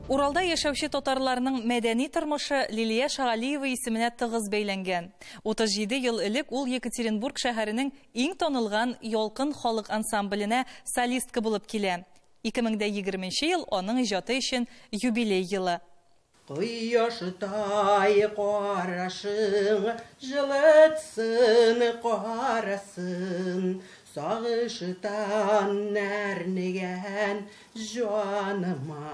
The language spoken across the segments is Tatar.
Уралда яшәүче татарларның мәдәни тормышы Лилия Шагалиева исеменә тыгыз бәйләнгән. 37 ел элек ул Екатеринбург шәһәренең иң танылган Ялкын халык ансамбленә солистка булып килә. 2020 ел аның иҗаты өчен юбилей елы. Кояштай карашың җылытсын, карасын, сагыштан әрнегән җаныма.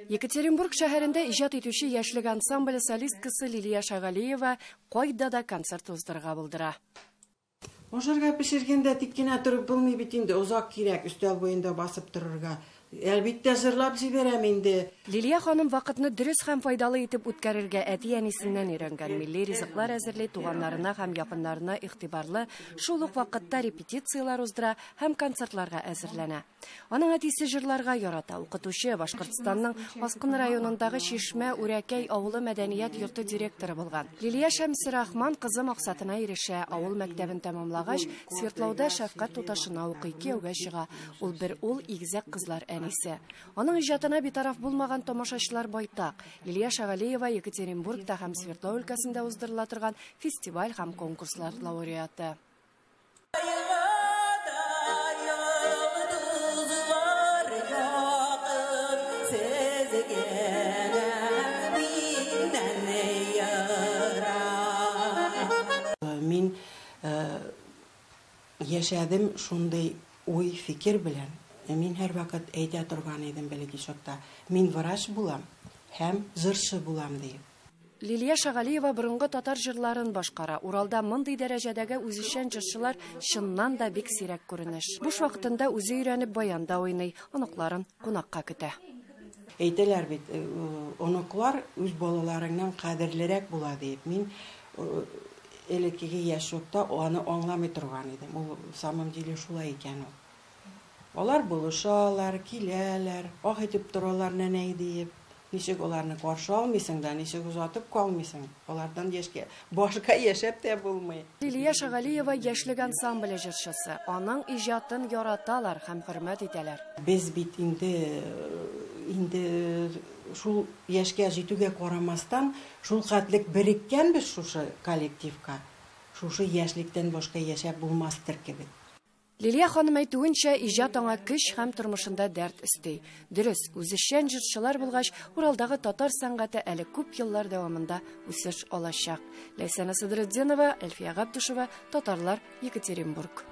Екатеринбург шәһәрендә иҗат итүче Яшьлек ансамбле солисткасы Лилия Шагалиева кайда да концерт уздырырга булдыра. Ашарга пешергәндә тик кенә торып булмый бит инде, озак кирәк өстәл буенда басып торырга. Әлбиттә, җырлап җибәрәм инде. Лилия ханым вакытны дөрес һәм файдалы итеп үткәрергә әти-әнисеннән өйрәнгән. Милли ризыклар әзерли, туганнарына һәм якыннарына игътибарлы, шул ук вакытта репетицияләр уздыра һәм концертларга әзерләнә. Аның әтисе җырларга ярата, укытучы, Башкортстанның Аскын районындагы Чишмә Үрәкәй авылы мәдәният йорты директоры булган. Лилия Шәмсерахман кызы максатына ирешә. Авыл мәктәбен тәмамлагач, Свердлауда шәфкать туташына укый, кияүгә чыга. Ул бер ул, игезәк кызлар әнисе. Аның иҗатына битараф булмаган тамашачылар байтак. Лилия Шагалиева Екатеринбургта һәм Свердлау өлкәсендә уздырыла торган фестиваль һәм конкурслар лауреаты. Мин яшәдем шундый уй фикер белән. Мин һәрвакыт әйтә торган идем бәләкәй чакта. Мин врач булам һәм җырчы булам диеп. Лилия Шагалиева борынгы татар җырларын башкара. Уралда мондый дәрәҗәдәге үзешчән җырчылар чыннан да бик сирәк күренеш. Буш вакытында үзе өйрәнеп баянда уйный, оныкларын кунакка көтә. Әйтәләр бит, оныклар үз балаларыңнан кадерлерәк була диеп. Мин элеккеге яшь чакта аны аңламый торган идем. Ул в самом деле шулай икән ул. Алар булышалар, киләләр, ах итеп торалар нәнәй диеп. Ничек аларны каршы алмыйсың да, ничек озатып калмыйсың. Алардан яшькә, башка яшәп тә булмый. Лилия Шагалиева Яшьлек ансамбле җырчысы. Аның иҗатын яраталар һәм хөрмәт итәләр. Без бит инде шул яшькә җитүгә карамастан, шул хәтлек береккәнбез шушы коллективка. Шушы яшьлектән башка яшәп булмастыр кебек. Лилия ханым әйтүенчә, иҗат аңа көч һәм тормышында дәрт өсти. Дөрес, үзешчән җырчылар булгач, Уралдагы татар сәнгате әле күп еллар дәвамында үсеш алачак. Ләйсәнә Садретдинова, Әлфия Габдушева, Татарлар, Екатеринбург.